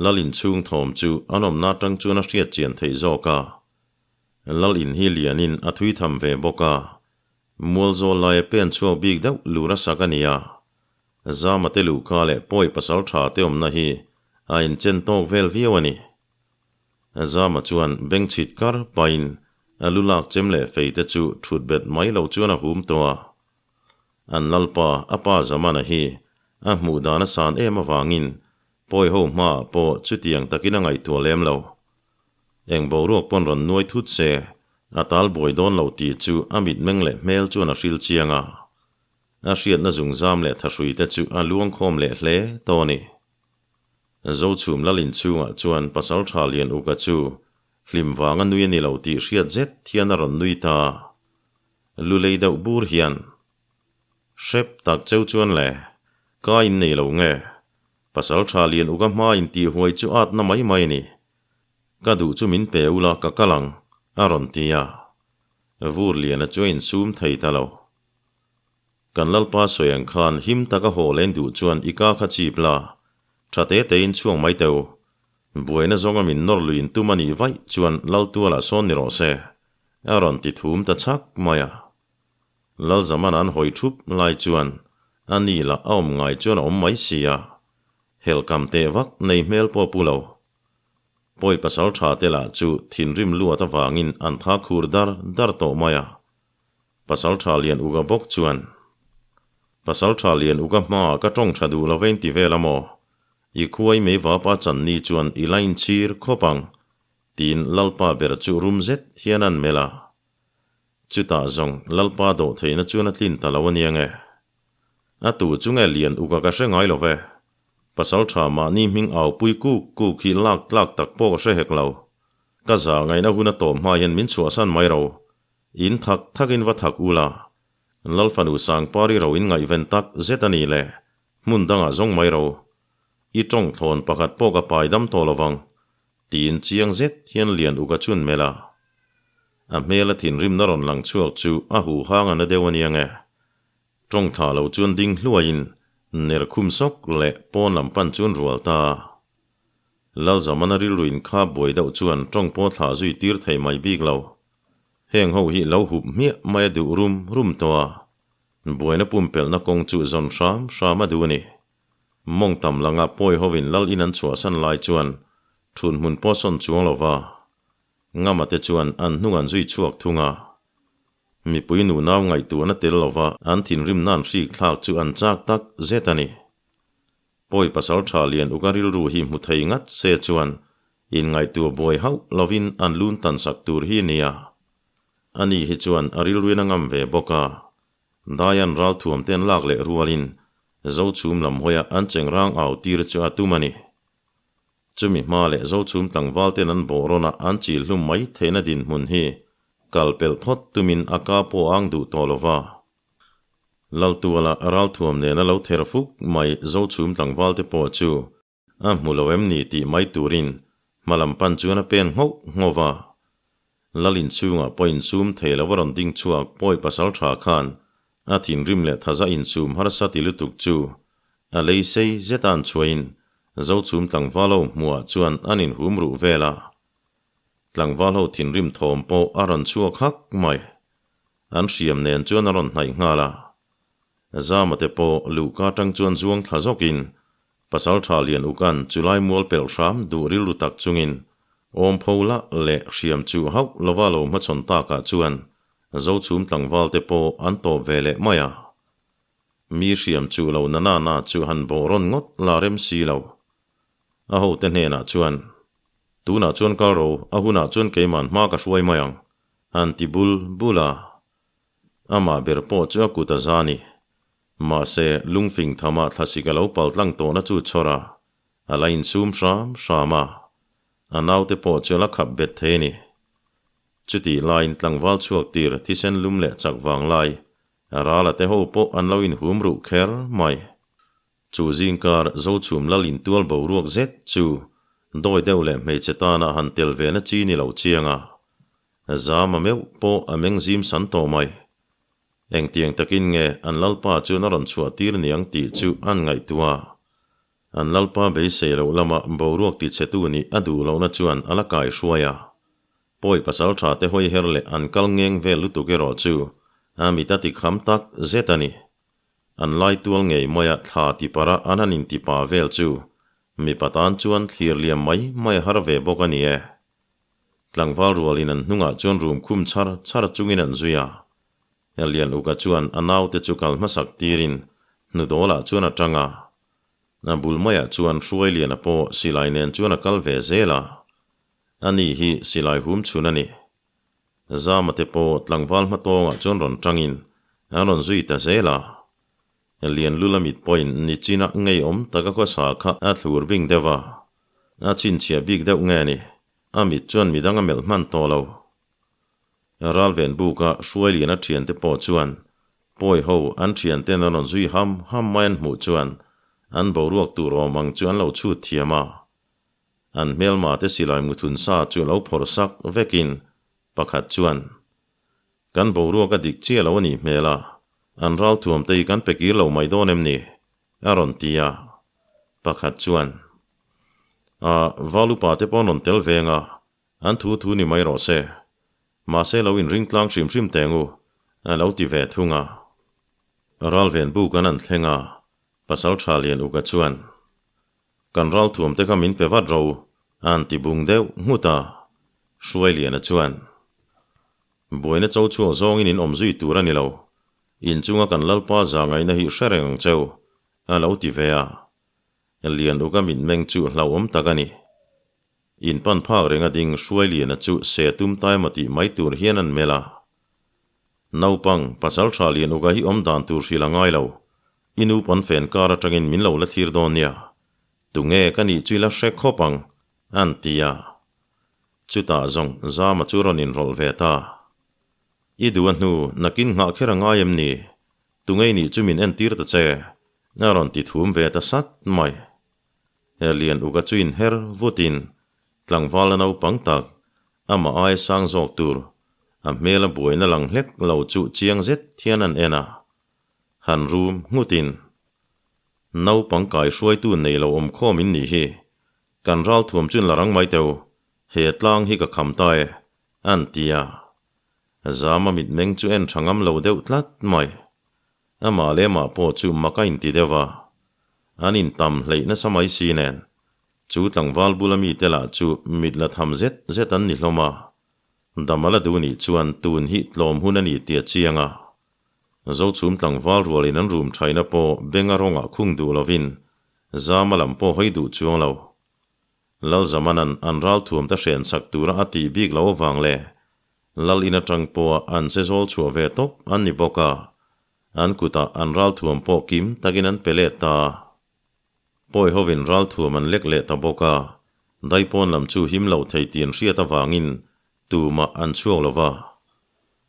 Lal inchhung thawm chu an awmna atang chuan a hriat chian theih zawk a. Lal in hi lianin a thui tham ve bawk a, mual zawl laia pen chhuak bik deuh lur a sak a ni a. Zama te luhka leh pawi pasal tha te awmna hi a inchen tawk vel viau a ni. Zama chuan bengchhit kar pahin a lu lak chem leh fei te chu thut bet mai lo chuan a hum tawh a. An lalpa, a pa Zamana hi a hmuh dan a san em avangin pawi ho hmaah pawh chutiang takin a ngaihtuah lem lo. Eng boruak pawn rawn nuai thut se, a tal buai dawn lo tih chu a mitmeng leh hmel chuan a hril chiang a. A hriatna zungzam leh thahrui te chu a luangkhawm leh hle tawh a ni. Zochhum lal inchhungah chuan Pasaltha Lian Uka chu hlim vanga nui a ni lo tih hriat zet hian a rawn nui ta. Lu lei deuh bur hian, Hrep tak cheu chuan le, ka innei lo nge? Pasaltha Lian Uka hma intih huai chu atna mai mai a ni. Ka duh chu min pe ula ka kal ang, a rawn ti a. Vur Liana chu a insum thei ta lo. Kan Lalpa sawi ang khan him taka haw len duh chuan i ka kha chip la, tha te tein chhuang mai teu. Buaina zawnga min nawr luin tum a nih vaih chuan Lal tualah sawn ni rawh se, a rawn ti thum ta chhak mai a. Lal Zamana an hawi thup lai chuan a ni lah a awm ngai chuan a awm mai si a, helhkam teh vak nei hmel pawh pu lo. Pawi pasal tha te lah chu thinrim luat avangin an tha khur dar dar tawh mai a. Pasal tha lian uka bawk chuan, Pasal tha lian uka hmaah ka tawng tha duh lo vein ti vel a maw? I khuai mei vapa chan ni chuan i la inchhir khawp ang, tiin Lalpa ber chu rum zet hian an melh a. Chutah zawng Lalpa dawhtheihna chuan a tlin ta lo a nia nge? A tu chu nge lian uka ka hre ngai lo ve. Pasal tha mahni hming au pui kuk kuk hi lak tlak tak pawh ka hre hek lo. Ka za ngaihna hun a tawp hma hian min chhuahsan mai ro. In thak thak in va thak ula. Lal fanu Sangpari ro in ngaihven tak zet a ni le. Hmun dangah zawng mai ro. I tawng thlawn pakhat pawh ka pai dam tawh lovang. Tiin chiang zet hian Lian Uka chun melh a. A hmel a thinrimna rawn lang chhuak chu a huhang a na deuh a nia nge. Tawng tha lo chuan ding hluaiin ner khum sawk leh pawn lam pan chuan rual ta. Lalzamana rilru inkhap buai deuh chuan tawng pawh thlah zui tir thei mai bik lo. Heng ho hi lo hup hmiah mai a duh rum rum tawh a, buaina pumpelhna kawng chu zawn hram hram a duh a ni. Mawng tam langa pawi hovin lal in an chhuahsan lai chuan thun hmun pawh sawn chuang lo va, Ngama te chuan an hnung an zui chhuak thung a. Mipui nunau ngaihtuahna tel lova an thinrimna an hrik thlak chu an chak tak zet a ni. Pawi pasal tha lian uka rilru hi hmu thei ngat se chuan inngaihtuah buai hauh lovin an lun tan sak tur hi nia. Ani hi chuan a rilruin a ngam ve bawk a. Daian ralthuam te an lak leh rualin Zochhum lam hawia an chengrang au tir chu a tum a ni. Chumi hma leh Zochhum tlangval ten an bawh rawn a an chil hlum mai theihna dinhmun hi kal pelh phawt tumin a ka pawh a ang duh tawh lo va. Laltuala ralthuam nena lo ther fuk mai Zochhum tlangval te pawh chu a hmu lo em ni tih mai turin hma lam pan chuan a pen nghauh nghauh va. Lal inchhungah pawh insum thei lo a rawn ding chhuak pawi pasal tha khan a thinrim leh thaza insum harsa ti lutuk chu a lei sei zet a an chhuahin Zochhum tlangval ho hmuhah chuan an inhum ruh vel a. Tlangval ho thinrim thawm pawh a rawn chhuak hak mai. An hriam nen chuan a rawn hnaih nghal a. Zama te pawh luhka atang chuan zuang thla zawkin Pasal tha Lian Ukan chulai mual pelh hram duh rilru tak chungin awm pho lah leh hriam chuh hauh lova lo hmachhawn takah chuan Zochhum tlangval te pawh an tawp ve leh mai a. Mi hriam chuh lo na na na chu han bawh rawn ngawt la rem si lo. A hote hnenah chuan, Tunah chuan kal ro, a hunah chuan keiman hma ka hruai mai ang, an ti bul bul a. Amah ber pawh chu a kut a za ni. Mahse, lungfing thamah thlasik a lo pal tlang tawhna chu chhawr a, a la insum hram hram a. A naute pawh chu a la khap bet thei a ni. Chutih laiin tlangval chhuak tir thisen lum leh chak vang lai Rala te ho pawh an lo inhum ruh kher mai. Chu zingkar Zochhum lal intual boruak zet chu dawi deuh leh hmeichhe tana han tel ve na chi ni lo chiang a, Zama meuh pawh a meng zim san tawh mai. Engtiang takin nge an lalpa chuan a rawn chhuah tir niang tih chu an ngaihtuah a. An lalpa beisei loh lama boruak tichhetu nih a duh lohna chuan a la kai hruai a. Pawi pasal tha te hawi her leh an kal ngeng vel lutuk erawh chu a mit a ti kham tak zet a ni. An lai tual ngei maia thla ti para an han inti pa vel chu mipa tan chuan thlir liam mai mai a har ve bawk a ni e. Tlangval rualin an hnungah chuan rum khum chhar chhar chungin an zui a. Lian Uka chuan a naute chu kal hmasak tirin hnudawlah chuan a tang a. A bul maiah chuan Hruailiana pawh silai nen chuan a kal ve zel a. Ani hi silai hum chhun a ni. Zama te pawh tlangval hmatawngah chuan rawn tangin an rawn zui ta zel a. Lian Lula mit pawhin nichina ngeiawm taka khawsa kha a thlur bing deuh a. A chhinchhiah bik deuh nge ni? A mit chuan midang a melh hman tawh lo. Ralven buka Hruailiana thiante pawh chuan pawi ho an thianten an rawn zui ham ham mai an hmuh chuan an boruak tur awm ang chu an lo chhut thiam a. An hmelma te silai muthun sa chu lo phawrh sak vekin pakhat chuan, Kan boruak a dik chiah lo a nih hmel a, an ralthuam te hi kan pe kir lo mai dawn em ni? a rawn ti a. Pakhat chuan, Ah, val upa te pawh an rawn tel veng a, an thu thu ni mai rawh se. Mahse lo inring tlang hrim hrim teng u, a lo ti ve thung a. Ralven buk an an thleng a, Pasal tha lian uka chuan, Kan ralthuam te kha min pe vat ro, a an ti bung deuh nghut a. Hruailiana chuan, Buaina cho chhuak zawngin in awm zui tur a ni lo. Inchunga kan Lalpa zangaihna hi hre reng ang cheu, a lo ti ve a. Lian uka mitmeng chu hlauhawm tak a ni. In pan phak renga ding Hruailiana chu se tum taima tih mai tur hian an melh a. Naupang, pasal tha lian uka hi awm dan tur hrilh a ngai lo. I nu pawn fen kar atangin min lo la thlir dawn nia. Tunge ka nih chu i la hre khawp ang, an ti a. Chutah zawng Zama chu rawn inrawlh ve ta. I duh a hnu, nakin nghah kher a ngai em ni? Tunge i nih chu min entir ta che, a rawn ti thum ve ta sat mai. Lian Uka chu inher vutin tlangval a naupang tak, amah aia sang zawk tur, a hmel a buaina lang hlek lo chu chiang zet hian an en a. Han rum nghutin, Naupang kai hruaitu nei lo awm khawm in nih hi, kan ralthuam chu in la rang mai teu, he tlang hi ka kham ta e, an ti a. Zama mitmeng chu en tha ngam lo deuh tlat mai. Amah leh amah pawh chu mak a inti deuh a, an intam hleih nasa mai si nen, chu tlangval bula mite lah chu mit la tham zet zet an ni hlawm a, dam a la duh nih chuan tun hi tlawm hun a ni tia chiang a. Zochhum tlangval rualin an rum thaina pawh benga rawngah khung duh lovin zama lam pawh hawi duh chuang lo. Lalzamana'n an ralthuam te hren chak tura a tih bik loh avang leh Lal in atang pawha an che zawl chhuah ve tawp an ni bawk a, an kutah an ralthuam pawh kim takin an pe let ta. Pawi hovin ralthuam an lek leh ta bawk a, daipawn lam chu him loh thei tih an hriat avangin tumah an chhuak lo va.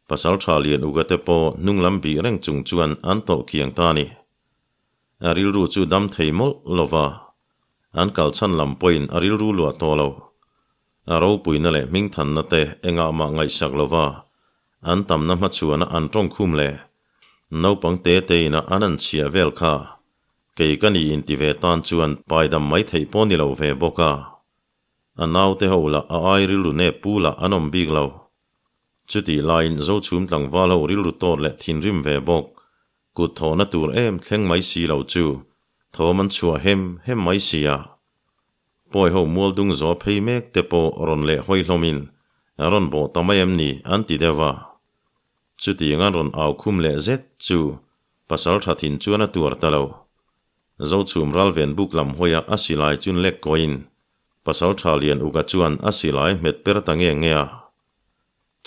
Pasal tha lian uka te pawh hnung lam bih reng chung chuan an tawlh kiang ta a ni. A rilru chu dam thei mawlh lo va, an kal chhan lam pawhin a rilru luah tawh lo. A ropuina leh hmingthanna te engah mah ngaihsak lo va, an tamna hmachhuana an tawngkhum leh naupang te te ina an an chhiah vel kha kei ka ni inti ve tan chuan paidam mai theih pawh ni lo ve bawk a. A naute ho lah a ai rilru nep pu lah an awm bik lo. Chutih laiin Zochhum tlangval ho rilru tawt leh thinrim ve bawk, kut thawhna tur em thleng mai si lo chu thawm an chhuah hem hem mai si a. Pawi ho mual dung zawh phei mek te pawh rawn leh hawi hlawmin a rawn bawh ta mai em ni an ti deuh a. Chutiang an rawn au khum leh zet chu pasal tha thin chuan a tuar ta lo. Zochhum ralven buk lam hawia a silai chun lek kawiin pasal tha lian uka chuan a silai hmet per ta nge nge a.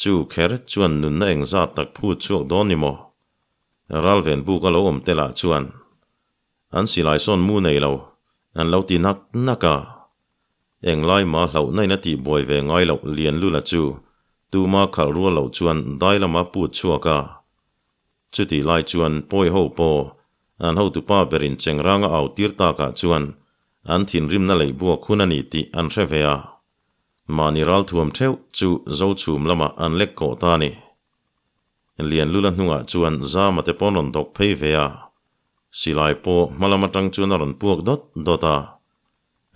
Chu kher chuan nunna engzat tak phut chhuak dawn ni maw? Ralven buk a lo awm te lah chuan An silai sawn mu nei lo, an lo ti nak nak a. Englai mah hlauhna in a tih buai ve ngai loh Lianlula chu Tuma khalh rual loh chuan dai lama put chhuak a. Chutih lai chuan pawi ho pawh an hotupa berin chengranga au tir takah chuan an thinrimna lei buak hun a ni tih an hre ve a. Mahni ralthuam theuh chu Zochhum lamah an lek kawh ta a ni. Lianlula hnungah chuan Zama te pawn rawn dawk phei ve a. Silai pawh hmalam atang chuan a rawn puak dawt dawt a.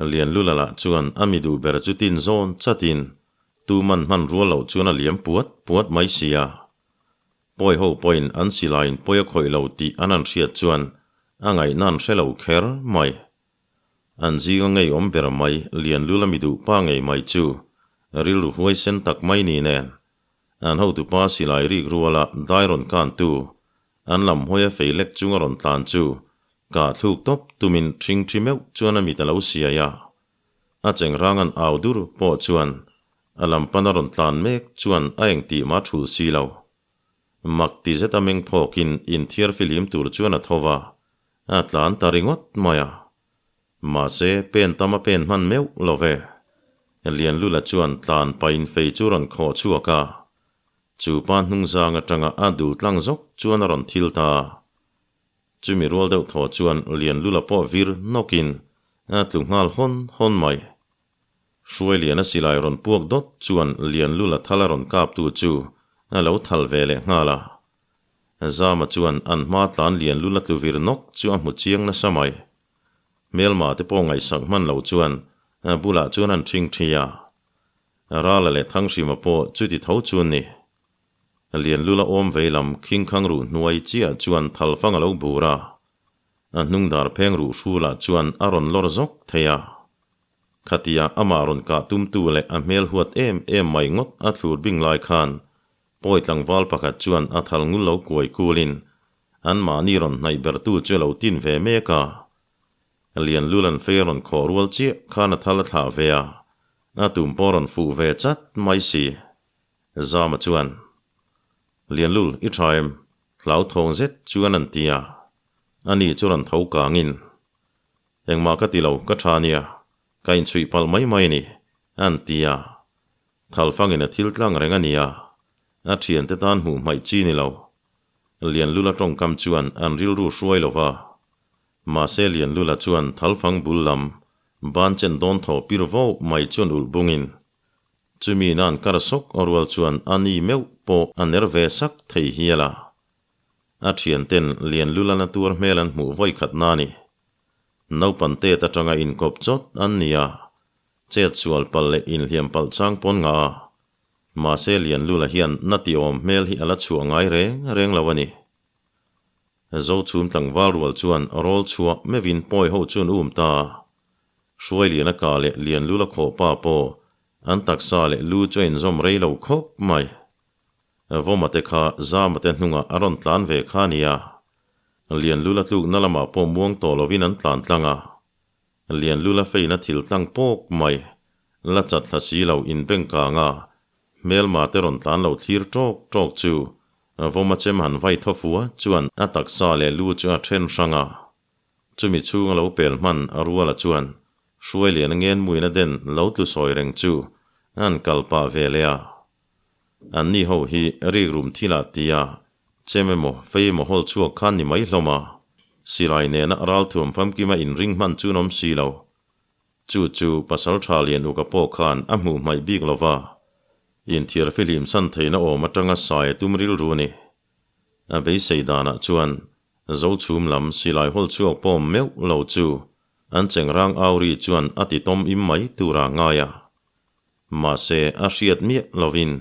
Lianlula lah chuan a mi duh ber chu tin zawn chatin tuman hman rual loh chuan a liam puat puat mai si a. Pawi ho pawhin an silaiin pawi a khawih lo tih an han hriat chuan a ngaihna an hre lo kher mai. An zinga ngeiawm ber mai Lianlula mi duh pa ngei mai chu rilru huaisen tak mai ni nen an hotupa silai rik ruala dai rawn kantu an lam hawia fei lek chunga rawn tlan chu kah thluk tawp tumin ṭhing ṭhi meuh chuan a mit a lo siai a. A chengrang an au dur pawh chuan a lam pana rawn tlan mek chuan a engtih mah thulh si lo. Mak ti zeta meng phawkin inthiar filim tur chuan a tho va, a tlan ta ringawt mai a. Mahse, pen tam a pen hman meuh lo ve. Lianlula chuan tlan pahin fei chu rawn khawh chhuak a. Chu pa hnungzang atanga a dul tlang zawk chuan a rawn thil ta a. Chumi rual deuh thaw chuan Lianlula pawh vir nawkin a tlu nghal hawn hawn mai. Hruailiana silai rawn puak dawt chuan Lianlula thal a rawn kaptu chu a lo thal ve leh nghal a. Zama chuan an hma tlan Lianlula tlu vir nawk chu a hmu chiang nasa mai. Hmelma te pawh ngaihsak hman lo chuan a bulah chuan an ṭhing ṭhi a. Rala leh Thanghrima pawh chuti tho chu an ni. Lianlula awm vei lam khingkhang ruh hnuai chiah chuan thalfang a lo bur a. A hnung dar pheng ruh hrulah chuan a rawn lawr zawk thei a. Khatia amah rawn kah tumtu leh a hmel huat em em mai ngawt a thlur bing lai khan pawi tlangval pakhat chuan a thal ngul lo kuai kulin anmahni rawn hnaih bertu chu a lo tin ve mek a. Lianlulan fei a rawn khawh rual chiah khan a thal a thlah ve a, a tum pawh a rawn fuh ve chat mai si. Zama chuan, Lianlul, i tha em? Hlauthawng zet chuan an ti a. Ani chu rawn tho kangin, Engmah ka ti lo, ka tha nia, ka inchhuih palh mai mai a ni, an ti a. Thalfangin a thil tlang reng a nia, a thiante tan hmuh hmaih chi ni lo. Lianlula tawngkam chuan an rilru hruai lo va. Mahse Lianlula chuan thalfang bul lam ban chen dawn thaw pir vo mai chuan ulh bungin, chumi nan kar sawk a rual chuan a ni meuh pawh a ner ve sak thei hial a. A thianten Lianlula na tuar hmel an hmuh vawi khat na ni. Naupan tet atanga inkawp chawt an ni a, chet sual palh leh inhliam palh chang pawn ngah a. Mahse Lianlula hian na tiawm hmel hi a la chhuah ngai reng reng lo a ni. Zochhum tlangval rual chuan rawl chhuah meuhin pawi ho chu an um ta a. Hruailiana ka leh Lianlula khawhpa pawh an taksa leh lu chu a inzawm rei lo khawp mai. Vawma te kha Zama te hnungah a rawn tlan ve kha a nia. Lianlula tlukna lamah pawh muang tawh lovin an tlan tlang a. Lianlula feina thil tlang pawk mai, la chat thla si lo inbengkang a, hmelma te rawn tlan lo thlir tawk tawk chu Vawma chem han vai thaw fua chuan a taksa leh lu chu a then hrang a. Chumi chhunga lo pel hman a ruala chuan Hruailiana ngenmuina den lo tlu sawi reng chu an kal pah ve leh a. Anni ho hi rikrum thilah tia chem emaw fei emaw hawl chhuak khan ni mai hlawm a, silai nena ralthuam famkima inring hman chu an awm si lo. Chu chu pasal tha lian uka pawh khan a hmuh hmaih bik lo va, inthiar fihlim san theihna awm atanga sai a tum rilru a ni. A beisei danah chuan Zochhum lam silai hawl chhuak pawm meuh lo chu an chengrang auri chuan a ti tawm im mai tura ngai a. Mahse, a hriat miah lovin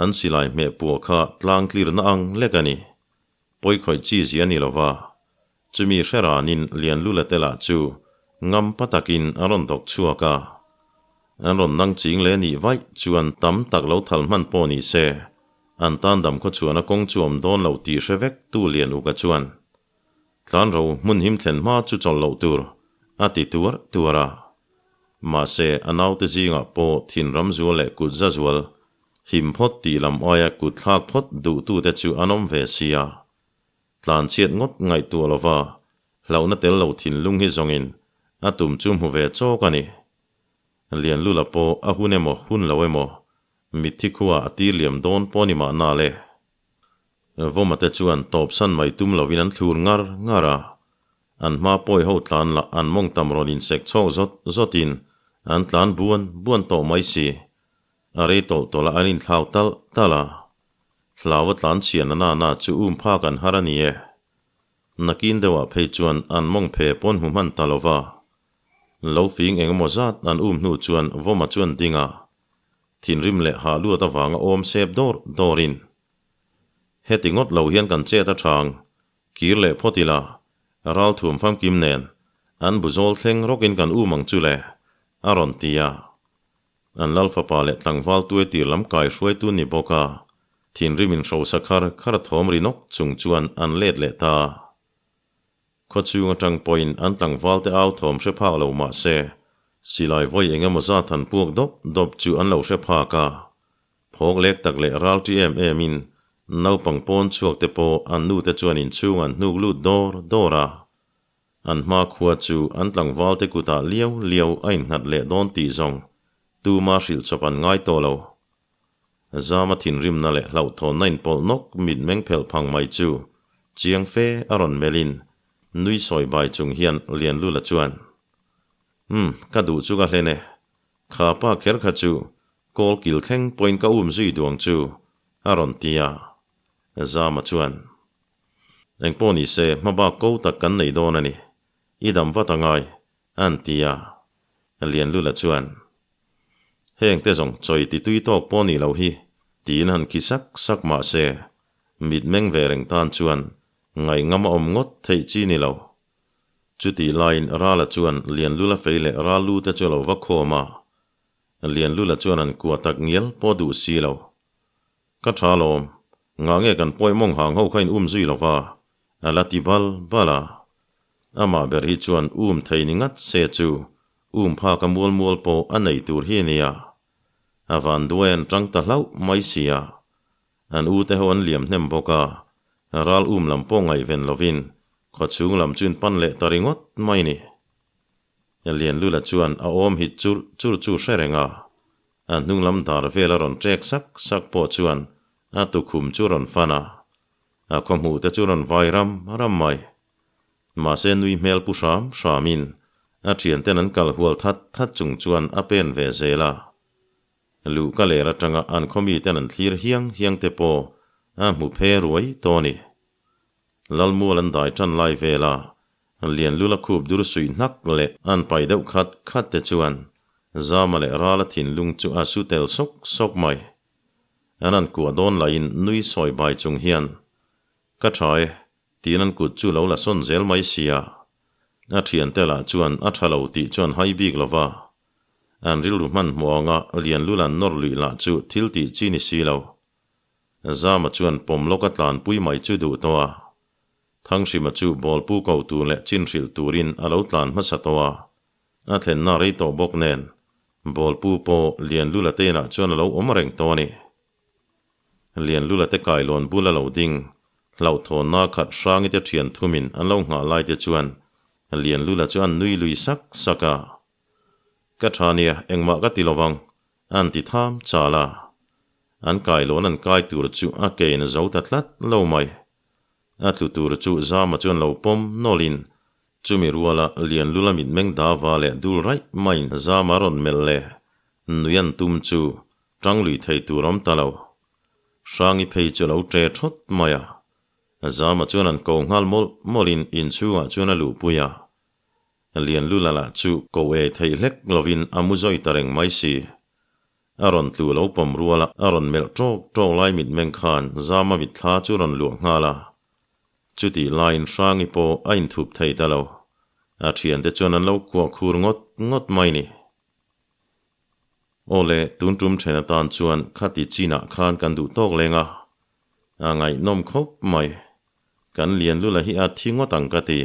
an silai hmeh puah kha tlang tlirna ang lek a ni. Pawikhawih chi zia ni lova, chumi hre ranin Lianlula te lah chu ngam pa takin an rawn dawk chhuak a. An rawn nang ching leh nih vaih chuan tam tak lo thal hman pawh ni se, an tan dam khaw chhuahna kawng chu awm dawn lo tih hre vek tu Lianuka chuan Tlanro hmun him thlen hma chu chawlh loh tur a ti tuar tuar a. Mahse, a naute zingah pawh thinram zual leh kut za zual, him phawt tih lam aia kut thlak phawt duhtute chu an awm ve si a. Tlanchhiat ngawt ngaihtuah lova hlauhna tel lo thinlung hi zawngin a tum chu hmu ve chawk a ni. Lianlula pawh a hun emaw hun lo emaw. Mitthi khua a tir liam dawn pawh ni mahna le. Vawma te chuan tawpsan mai tum lovin an thlur ngar ngar a. An hma pawi ho tlan lah an mawng tam rawn insek chhawk zawt zawtin an tlan buan buan tawh mai si. A rei tawlh tawlh a an inthlau talh talh a. Hlaua tlan chhian a nana chu um phak an har a ni e. Nakin deuhah phei chuan an mawng phe pawn hmu hman ta lova. Lo fing eng emaw zat an um hnu chuan Vawma chuan ding a. Thinrim leh hah luat avanga awm sep dawr dawrin. Heti ngawt lo hian kan chet a thang, kir leh phawt ila, ral thuam famkim nen an bu zawl thleng rawkin kan um ang chu le, a rawn ti a. An lal fapa leh tlangval tuai tir lam kai hruaitu ni bawk a, thinrim in hrosa khar khar thawm ri nawk chung chuan an let leh ta. Khawchhung atang pawhin an tlangvalte au thawm hre phak lo mah se, silai vawi eng emaw zat han puak dawp dawp chu an lo hre phak a. Phawk lek tak leh ral ṭi em emin naupang pawn chhuak te pawh an nute chuan inchhung an hnuk lut dawr dawr a. An hma khua chu an tlangvalte kutah liau liau a innghat leh dawn tih zawng tuma hrilh chawp an ngai tawh lo. Zama thinrimna leh hlauhthawnna inpawlh nawk mitmeng phelh phang mai chu chiang fe a rawn melhin nui sawi bai chung hian Lianlula chuan, Umm, ka duh chu ka hlen e. Kha pa kher kha chu kawl kil thleng pawhin ka um zui duang chu, a rawn ti a. Zama chuan, Engpawh ni se hmabak ko tak kan nei dawn a ni. I dam vat a ngai, An ti a, Lianlula chuan, Heng te zawng chawi ti tui tawk pawh nih loh hi, tiin han khi sak sak mah se, mitmeng ve reng tan chuan ngaihngam a awm ngawt theih chi ni lo. Chutih laiin Rala chuan Lianlula fei leh Rallu te chu a lo va khawm a, Lianlula chuan an kua tak ngial pawh duh si lo. Ka tha lawm, ngah nge kan pawi mawng hang ho kha in um zui lo va, a la ti bal bal a. Amah ber hi chuan um thei ni ngat se chu um phak a mual mual pawh a nei tur hi a nia. A van duai an tang ta hlauh mai sia. An u te ho an liam hnem bawk a, ral um lam pawh ngaihven lovin khawchhung lam chu in pan leh ta ringawt mai ni. Lianlula chuan a awm hit chur chur chu hre reng a, a hnung lam dar vel a rawn ṭek sak sak pawh chuan a tukhum chu rawn fan a, a khawhmuh te chu rawn vai ram ram mai. Mahse nui hmel pu hram hramin a ṭhianten an kal hual that that chung chuan a pen ve zel a. Luh ka ler aṭanga an khaw miten an thlir hiang hiang te pawh a hmu phe ruai tawh a ni. Lalmual an dai ṭan lai vela Lianlula khup dur suih hnak leh an pai deuh khat khat te chuan Zama leh Rala thinlung chu a su tel sawk sawk mai. An an kuah dawn lahin nui sawi bai chung hian, Ka tha e, tiin an kut chu lo la sawn zel mai sia. A thiante lah chuan a tha lo tih chuan hai bik lo va. An rilru hmanhmawh anga Lianlula'n nawr luih lah chu thil tih chi ni si lo. Zama chuan pawm lawka tlanpui mai chu duh tawh a. Thanghrima chu bawlpu ko tur leh chin hrilh turin a lo tlan hmasa tawh a, a thlenna rei tawh bawk nen bawlpu pawh Lianlula te inah chuan a lo awm reng tawh a ni. Lianlula te kailawn bul a lo ding, hlauhthawnna khat hrangi te thian thumin an lo nghah lai te chuan Lianlula chu an nui lui sak sak a. Ka tha nia, engmah ka ti lovang, an ti tham chal a. An kailawn an kai tur chu a kein a zo ta tlat lo mai. A tlu tur chu Zama chuan lo pawm nawlhin chumi ruala Lianlula mitmeng dava leh dul raih maiin Zama rawn melh leh nui an tum chu tang lui thei tur awm ta lo. Hrangi phei chu a lo ṭe thawt mai a. Zama chuan an ko nghal mawlh mawlhin inchhungah chuan a luhpui a. Lianlula lah chu ko e theih hlek lovin a mu zawi ta reng mai si. A rawn tlu lo pawm rual a, a rawn melh ṭawk ṭawk lai mitmeng khan Zama mitthla chu rawn luah nghal a. Chutih laiin Hrangi pawh a inthup thei ta lo. A thiante chuan an lo kuah khur ngawt ngawt mai ni. Aw le, tun tum then atan chuan khati chinah khan kan duh tawk leng a. A ngaihnawm khawp mai. Kan Lianlula hi a thi ngawt ang ka ti.